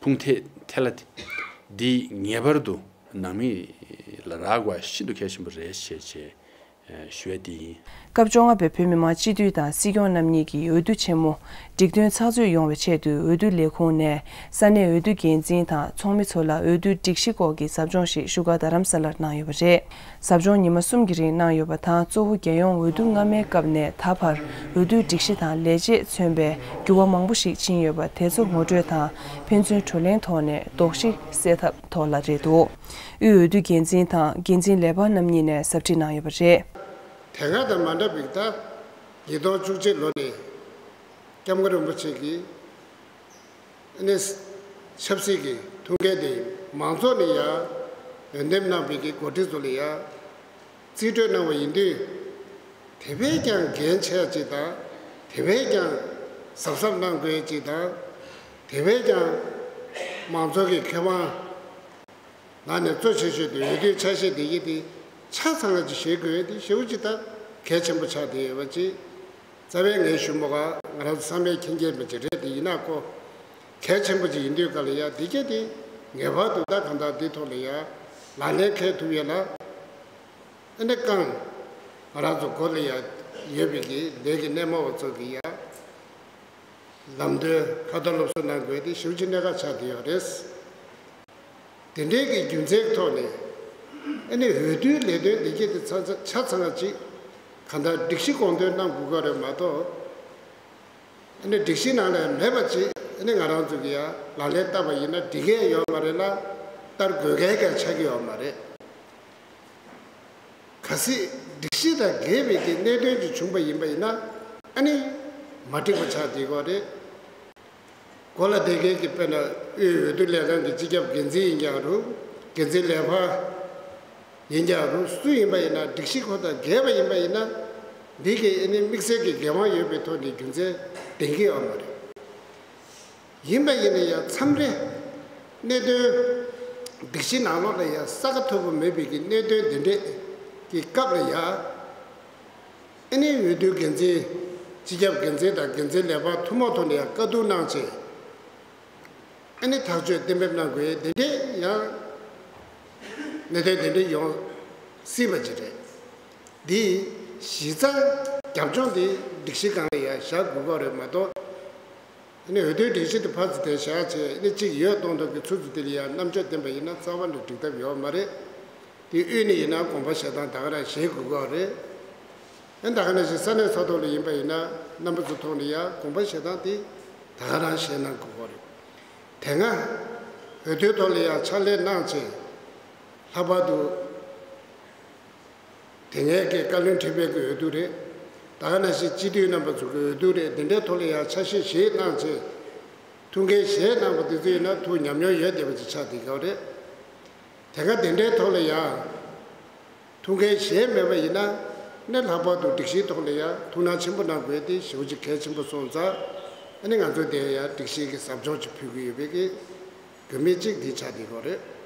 ཕུང་ཐེ་ཐེ་ལ་དེ་འདི་ངེས་པར་དུ་ནང་མི་ལ་རག་དགོས་ཤིན་ཏུ་གལ་ཆེན་པོ་རེད་ཞེས་ཞེས་ཞུ་ཡ་དེ་ཡིན། སྐབས་བཅོ་ལྔ་པའི་བོད་མི་མང་སྤྱི་འཐུས་དང་སྲིད་སྐྱོང་རྣམ་གཉིས་ཀྱི་འོས་བསྡུ་ཆེན་མོ་སྒྲིག་དོན་ཚགས་ཚུད་ཡོང་བའི་ཆེད་དུ་འོས་བསྡུ་ལས་ཁུངས་ནས་ས་གནས་འོས་བསྡུ་འགན་འཛིན་དང་ཚོགས་མི་ཚོ་ལ་འོས་བསྡུ་སྒྲིག་གཞི་སྐོར་གྱི་ཟབ་སྦྱོང་ཞིག་བཞུགས་སྒར་རྡ་རམ་ས་ལར་གནང་ཡོད་པ་རེད། ཟབ་སྦྱོང་ཉི་མ་གསུམ་གྱི་རིང་གནང་ཡོད་པ་དང་། གཙོ་བོ་རྒྱལ་ཡོངས་འོས་བསྡུ་སྔ་མའི་སྐབས་ནས་ད་བར་འོས་བསྡུའི་སྒྲིག་གཞི་དང་ལས་བྱེད་མཚོན་པའི་འགྱུར་བ་མང་པོ་ཞིག་ཕྱིན་ཡོད་པ་དེ་ཚོ་ངོ་སྤྲོད་དང་ཕན་ཚུན་བགྲོ་གླེང་ཐོག་ནས་དོགས་གཞི་སེལ་ཐབས་ཐོག་ལ་རེད་འདུག་དབུས་འོས་བསྡུ་འགན་འཛིན་དང་འགན་འཛིན་ལས་འཕར་རྣམ་གཉིས་ནས་ཟབ་ཁྲིད་གནང་ཡོད་པ་རེད། དེ་སྔ་དང་མ་འདྲ་བའི་ད་ཉིས་སྟོང་བཅུ་གཅིག་ལོ་ནས་སྐྱབས་མགོན་རིན་པོ་ཆེ་གིས་ཨ་ནི་ཆབ་སྲིད་ཀྱི་ཐུགས་འགན་དེ་མང་ཚོགས་ནས་ཡང་འོས་འདེམས་གནང་བའི་གི་འགོ་ཁྲིད་ཚོ་ལ་ཡང་རྩིས་སྤྲོད་གནང་བ་ཡིན་དུས། དེ་བས་ཀྱང་འགན་ཆེ་ཅིག་དང་། དེ་བས་ཀྱང་གཟབ་གཟབ་གནང་དགོས་ཅིག་དང་། དེ་བས་ཀྱང་མང་ཚོགས་ཀྱི་ཁེ་དབང་ནང་ནས་གཙོ་ཆེ་ཤོས་དེ་འོས་བསྡུའི་ཆ་ཤས་དེ་ཡིན་ཏེ། ཆ་ཚང་ཅིག་བྱེད་དགོས་དེ་ཞེ་པོ་ཅིག་ད་གལ་ཆེན་པོ་ཆགས་བསྡད་ཡོད་པ་ཅིག་རྩ་བའི་ངའི་ཞུ་མོ་ག་ང་རང་ཚོ་བསམ་པའི་ཁྱེད་མཁྱེན་པ་ཅིག་རེད། དེ་ཡིན་ན་ཁོ་གལ་ཆེན་པོ་ཅིག་ཡིན་དུས་ག་ལ་ཡ་འདི་སྐད་དེ་ངེས་པར་དུ་ད་གང་ལྟར་འདི་ཐོག་ལ་ཡ་ལག་ལེན་འཁེལ་ཐུབ་ཡ་ལ་ཨ་ནི་རྐང་ང་རང་ཚོ་མགོ་ལ་ཡ་ཡོད་པའི་གི་ལས་ཀྱི་སྣེ་མོ་བ་ཚོ་གི་ཡ་ལམ་སྟོན་ཁ་ཏ་སློབ་གསོ་གནང་དགོས་དེ་ཞེ་པོ་ཅིག་གནད་འགག་ཆགས་བསྡད་ཡོད་རེད། དེ་འདྲའི་གི་རྒྱུ་མཚན་ཐོག་ནས་ཨ་ནི་འོས་བསྡུའི་ལས་དོན་འདི་གྱད་དེ་ཆ་ཚང་ཅིག་གང་ལྟར་སྒྲིག་གཞི་དགོངས་དོན་གནང་དགོས་ཀྱི་རེད་མ་གཏོགས། ཨ་ནི་སྒྲིག་གཞི་ནང་ལ་མེད་པ་ཅིག་ཨ་ནི་ང་རང་ཚོ་གི་ཡ་ལག་ལེན་བསྟར་བ་ཡིན་ན་འགྲིག་གི་ཡོད་མ་རེད་ལ། བསྟར་དགོས་གལ་ཀྱང་ཆགས་ཀྱི་ཡོད་མ་རེད། གལ་སྲིད་སྒྲིག་གཞི་དང་འགལ་བའི་གི་གནད་དོན་ཅིག་བྱུང་པ་ཡིན་པ་ཡིན་ན་ཨ་ནི་མ་འགྲིག་པ་ཆགས་བསྡད་ཀྱི་ཡོད་རེད། གོ་ལ་དེ་གའི་གི་དཔེར་ན་དབུས་འོས་བསྡུ་ལས་ཁང་གི་སྤྱི་ཁྱབ་འགན་འཛིན་ཡིན་ཀྱང་རུང་། འགན་འཛིན་ལས་འཕར་ཡིན་ཀྱང་རུང་། སུ་ཡིན་པ་ཡིན་ན་སྒྲིག་གཞི་ཁོ་དང་འགལ་བ་ཡིན་པ་ཡིན་ན། འདི་གི་ཨ་ནི་དམིགས་བསལ་གྱི་འགན་དབང་ཡོད་པའི་ཐོག་ནས་རྒྱུ་མཚན་ལྡན་གྱི་ཡོད་མ་རེད། ཡིན་པ་ཡིན་ན་ཡང་མཚམས་རེ་གནད་དོན་སྒྲིག་གཞི་ནང་ལོགས་ལ་ཡང་ས་ཁ་མཐོ་པོ་མེད་པའི་གི་གནད་དོན་འདི་འདྲས་ཀྱི་སྐབས་ལ་ཡང་། ཨ་ནི་འོས་བསྡུའི་འགན་འཛིན། སྤྱི་ཁྱབ་འགན་འཛིན་དང་འགན་འཛིན་ལས་འཕར་ཐུན་མོང་ཐོག་ནས་ཡང་བཀའ་བསྡུར་གནང་བྱས། ཨ་ནི་ཐག་གཅོད་གཏན་འབེབས་གནང་དགོས་དེ་འདྲས་ཡང་གནད་དོན་དེ་འདྲས་ཡོང་སྲིད་པ་ཅིག་རེད། འདི་གཞི་རྩ་རྒྱབ་ལྗོངས་དེ་སྒྲིག་གཞི་སྒང་ལ་ཡང་བཞག་དགོས་ཀྱི་རེད་མ་གཏོགས། ཨ་ནི་འོས་བསྡུའི་སྒྲིག་གཞི་དེ་ཕར་ཚུར་དེ་བཞག་བྱས་ཨ་ནི་གཅིག་ཡོད་གཏོང་ཐབས་ཀྱི་ཚུལ་དུ་དེ་ལ་ཡང་རྣམ་དཔྱོད་བསྟན་པ་ཡིན་ན་རྩ་བ་ནས་འགྲིག་ཐབས་ཡོད་མ་རེད། དེ་དབུས་ནས་ཡིན་ན་དགོངས་པ་བཞེས་སྟངས་ད་ག་རང་བཞེས་དགོས་ཀྱི་རེད། ཨ་ནི་ད་ག་ནང་བཞིན་ས་གནས་ས་ཐོག་ལ་ཡིན་པ་ཡིན་ན་རྣམ་པ་ཚོ་ཐོག་ནས་ཡང་དགོངས་པ་བཞེས་སྟངས་དེ་ད་ག་རང་བཞེས་གནང་དགོས་ཀྱི་རེད། དེ་སྔ་འོས་བསྡུའི་ཐོག་ལ་ཡང་ཕྱག་ལས་གནང་བྱས་ལྷག་པར་དུ། དེ་སྔའི་གི་བཀའ་བློན་ཁྲི་པའི་གི་འོས་བསྡུ་རེད། ད་ག་ནང་བཞིན་སྤྱི་འཐུས་རྣམ་པ་ཚོ་གི་འོས་བསྡུ་རེད། དེ་འདྲའི་ཐོག་ལ་ཡང་ཆ་ཤས་བཞེས་གནང་བྱས། ཐུགས་འགན་བཞེས་གནང་བ་དེ་ཚོ་ཡིན་ན་ཐུགས་ཉམས་མྱོང་ཡོད་བསྡད་པ་ཅིག་ཆགས་བསྡད་ཀྱི་ཡོད་རེད། དེ་ག་དེ་འདྲའི་ཐོག་ལ་ཡང་ཐུགས་འགན་བཞེས་མེད་པ་ཡིན་ན་ནི་ལྷག་པར་དུ་སྒྲིག་གཞིའི་ཐོག་ལ་ཡང་ཐུགས་སྣང་ཆེན་པོ་གནང་དགོས་དེ་ཞེ་པོ་ཅིག་གལ་ཆེན་པོ་སོང་ཙང་ཨ་ནི་ང་ཚོ་དེ་ཡང་སྒྲིག་གཞི་གི་ཟབ་སྦྱོང་ཅིག་ཕུལ་གྱི་ཡོད་པའི་གི་དགོས་དམིགས་གཅིག་འདི་ཆགས་བསྡད་ཡོད་རེད།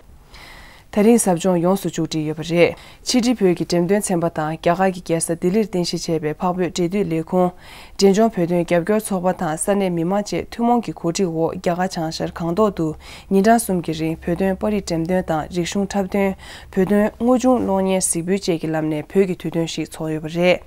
ད་རིང་ཟབ་སྦྱོང་ཡོངས་སུ་མཇུག་སྒྲིལ་ཡོད་པ་རེད། ཕྱི་དྲིལ་བོད་ཀྱི་འགྲེམས་སྟོན་ཚན་པ་དང་རྒྱ་གར་གྱི་རྒྱལ་ས་ལྡི་ལིར་རྟེན་གཞི་བྱས་པའི་འཕགས་བོད་འབྲེལ་མཐུད་ལས་ཁུངས། འབྲས་ལྗོངས་བོད་དོན་རྒྱབ་སྐྱོར་ཚོགས་པ་དང་ས་གནས་མི་མང་བཅས་ཐུན་མོང་གི་གོ་སྒྲིག་འོག་རྒྱ་གར་བྱང་ཤར་སྒང་ཏོག་ཏུ་ཉིན་གྲངས་གསུམ་གྱི་རིང་བོད་དོན་པར་རིས་འགྲེམས་སྟོན་དང་རིག་གཞུང་འཁྲབ་སྟོན། བོད་དོན་དངོས་བྱུང་གློག་བརྙན་གཟིགས་འབུལ་བཅས་ཀྱི་ལམ་ནས་བོད་ཀྱི་དུས་སྟོན་ཞིག་ཚོགས་ཡོད་པ་རེད།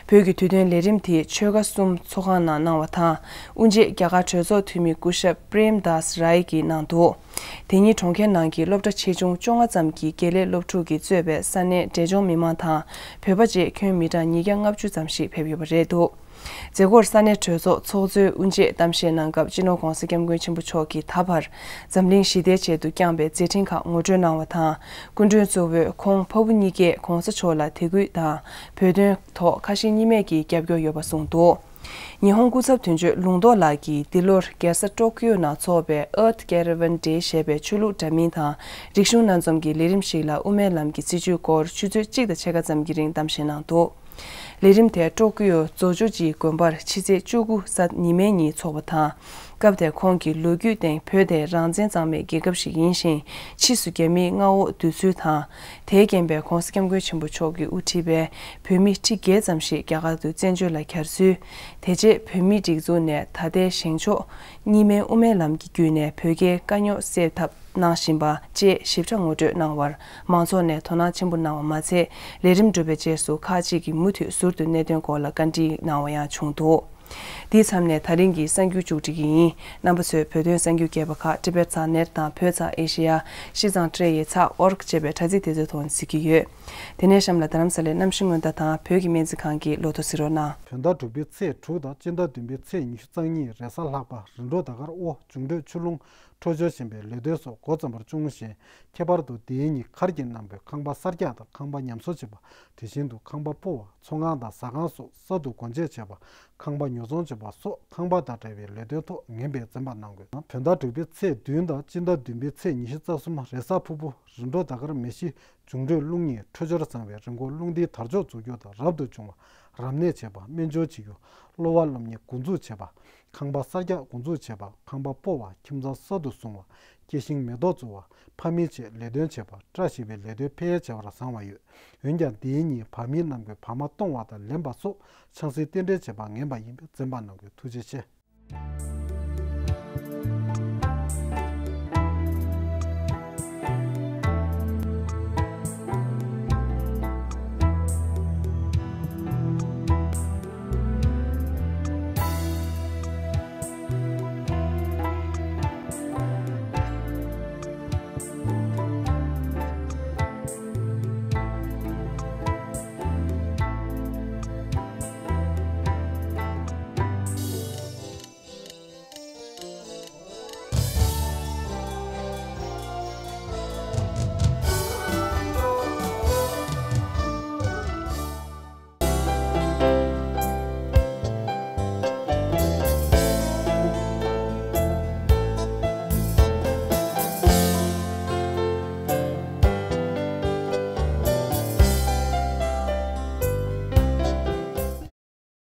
བོད་ཀྱི་དུས་སྟོན་ལས་རིམ་དེ་ཆོལ་ཁ་གསུམ་ཚོགས་ཁང་ནང་གནང་བ་དང་། དབུ་འབྱེད་རྒྱ་གར་གྲོས་ཚོགས་འཐུས་མི་སྐུ་ཞབས་པྲེམ་དཱས་རའི་གིས་གནང་འདུག་དེ་ཉིན་གྲོང་ཁྱེར་ནང་གི་སློབ་གྲྭ་ཆེ་ཆུང་བཅོ་ལྔ་ཙམ་གྱི་དགེ་ལས་སློབ་ཕྲུག་གིས་གཙོས་པའི་ས་གནས་འབྲས་ལྗོངས་མི་མང་དང་བོད་པ་བཅས་ཁྱོན་མི་གྲངས་ཉིས་བརྒྱ་ལྔ་བཅུ་ཙམ་ཞིག་ཕེབས་ཡོད་པ་རེད་འདུག་མཛད་སྒོར་ས་གནས་གྲོས་ཚོགས་ཚོགས་གཙོས་དབུ་འབྱེད་གཏམ་བཤད་གནང་སྐབས་སྤྱི་ནོར་༧གོང་ས་༧སྐྱབས་མགོན་ཆེན་པོ་མཆོག་གིས་ད་བར་འཛམ་གླིང་ཞི་བདེའི་ཆེད་དུ་བསྐྱངས་པའི་མཛད་འཕྲིན་ཁག་ངོ་སྤྲོད་གནང་བ་དང་། སྐུ་མགྲོན་གཙོ་བོས་ཁོང་ཕ་བུ་གཉིས་ཀས་༧གོང་ས་མཆོག་ལ་དད་གུས་དང་བོད་དོན་ཐོག་ཁ་ཞེ་གཉིས་མེད་ཀྱི་རྒྱབ་སྐྱོར་ཡོད་པ་གསུངས་འདུག་ཉི་ཧོང་སྐུ་ཚབ་དོན་གཅོད་ལུང་རྟོགས་ལགས་ཀྱིས་འདི་ལོར་རྒྱལ་ས་ཀྲོ་ཀིའོ་ནང་འཚོགས་པའི་Earth Caravan Day ཞེས་པའི་ཆོས་ལུགས་འདྲ་མིན་དང་རིག་གཞུང་སྣ་འཛོམས་ཀྱི་ལས་རིམ་ཞིག་ལ་དབུ་མའི་ལམ་གྱི་སྲིད་བྱུས་སྐོར་ཆུ་ཚོད་གཅིག་དང་ཕྱེད་ཀ་ཙམ་གྱི་རིང་གཏམ་བཤད་གནང་འདུག་ལས་རིམ་དེ་ཀྲོ་ཀིའོ་ཛོ་ཇོ་ཇིའི་དགོན་པར་ཕྱི་ཚེས་བཅུ་དགུ་གཟའ་ཉི་མའི་ཉིན་འཚོགས་པ་དང་། སྐབས་དེར་ཁོང་གིས་ལོ་རྒྱུས་སྟེང་བོད་དེ་རང་བཙན་གཙང་མའི་རྒྱལ་ཁབ་ཞིག་ཡིན་ཞིང་། ཕྱིས་སུ་རྒྱ་མིའི་མངའ་འོག་བསྡུས་ཚུལ་དང་། དེས་རྐྱེན་པས་༧གོང་ས་༧སྐྱབས་མགོན་ཆེན་པོ་མཆོག་གིས་དབུ་ཁྲིད་པའི་བོད་མི་ཁྲི་བརྒྱད་ཙམ་ཞིག་རྒྱ་གར་དུ་བཙན་བྱོལ་ལ་གྱར་ཚུལ། དེ་རྗེས་བོད་མིའི་སྒྲིག་འཛུགས་ནས་ད་ལྟའི་བཞེངས་ཕྱོགས་གཉིས་སྨན་དབུ་མའི་ལམ་གྱི་བརྒྱུད་ནས་བོད་རྒྱའི་དཀའ་རྙོག་སེལ་ཐབས་གནང་བཞིན་པ་བཅས་ཞིབ་ཕྲ་ངོ་སྤྲོད་གནང་བར་མང་ཚོགས་ནས་དོ་སྣང་ཆེན་པོ་གནང་བ་མ་ཚད། ལས་རིམ་གྲུབ་པའི་རྗེས་སུ་ཁག་ཅིག་གིས་མུ་མཐུད་ཟུར་དུ་གནད་དོན་སྐོར་ལ་བཀའ་འདྲི་གནང་བ་ཡང་བྱུང་འདུག་འདིའི་མཚམས་ནས་ད་རིང་གི་གསར་འགྱུར་མཇུག་སྒྲིལ་གྱི་ཡིན། རྣམ་པ་ཚོས་བོད་དོན་གསར་འགྱུར་རྒྱས་པ་ཁག་Tibet ཚགས་ནེར་དང་བོད་ཚགས་ཨེ་ཤེ་ཡ། ཤིས་ཙང་ཊྲེ་ཡེ་ཚགས་ཨོར་ཅེས་པའི་དྲ་ཚིགས་དེ་ཚོའི་ཐོག་ནས་གཟིགས་ཀྱི་ཡོད། དེ་ནས་གཤམ་ལ་རྡ་རམ་ས་ལའི་གནམ་གཤིས་སྔོན་བརྡ་དང་བོད་ཀྱི་སྨན་རྩིས་ཁང་གི་ལོ་ཐོ་གཟིགས་རོགས་གནང་། བོད་ཟླ་དྲུག་པའི་ཚེས་དྲུག་དང་སྤྱི་ཟླ་བདུན་པའི་ཚེས་ཉི་ཤུ་རྩ་གཉིས་རེས་གཟའ་ལྷག་པ་རི་འབྲོག་ཟླ་སྐར་དབོ་འབྱུང་འཕྲོད་ཆུ་ཀླུང་འཕྲོད་སྦྱོར་ཞན་པའི་ལས་དོན་སོགས་འགོ་བརྩམ་པར་བྱུང་ཞིང་། ཁྱད་པར་དུ་དེའི་ཉིན་མཁར་གྱི་གནམ་གྱི་ཁང་པ་གསར་རྒྱག་དང་ཁང་པ་ཉམས་གསོ་བྱེད་པ། དེ་བཞིན་དུ་ཁང་པ་སྤོ་བ། ཚོང་ཁང་དང་ཟ་ཁང་སོགས་གསར་དུ་སྒོ་འབྱེད་བྱེད་པ། ཁང་པ་ཉོ་ཚོང་བྱེད་པ་སོགས་ཁང་པ་དང་འབྲེལ་བའི་ལས་དོན་ཐོག་ངན་པས་འཛེམ་པ་གནང་དགོས། བོད་ཟླ་དྲུག་པའི་ཚེས་བདུན་དང་སྤྱི་ཟླ་བདུན་པའི་ཚེས་ཉི་ཤུ་རྩ་གསུམ་རེས་གཟའ་ཕུར་བུ་རི་འབྲོག་ཟླ་སྐར་མེ་བཞི་འབྱུང་འཕྲོད་ཀླུ་གཉིས་འཕྲོད་སྦྱོར་བཟང་བའི་རི་མགོ་ཀླུང་ལྡིའི་དར་ལྕོག་འཛུགས་རྒྱུ་དང་རབ་ཏུ་བྱུང་བ། རབ་གནས་བྱེད་པ། སྨན་སྦྱོར་བྱེད་རྒྱུ། གློ་བ་སློབ་གཉེར་འགོ་འཛུགས་བྱེད་པ། ཁང་པ་གསར་རྒྱག་འགོ་འཛུགས་བྱེད་པ། ཁང་པ་སྤོ་བ། ཁྱིམ་ཚང་གསར་དུ་བཟུང་བ། སྐྱེ་ཤིང་མེ་ཏོག་བཙུགས་པ། ཕ་མའི་ཆེད་ལས་དོན་བྱེད་པ། བཀྲ་ཤིས་པའི་ལས་དོན་འཕེལ་རྒྱས་བྱེད་པར་བཟང་བ་ཡོད། འོན་ཀྱང་འདིའི་ཉིན་བར་མི་རྣམས་ཀྱིས་བར་མ་གཏོང་བ་དང་ལེན་པ་སོགས་ཆང་སའི་རྟེན་འབྲེལ་བྱེད་པ་ངན་པ་ཡིན་པས་འཛེམ་པ་གནང་དགོས། ཐུགས་རྗེ་ཆེ།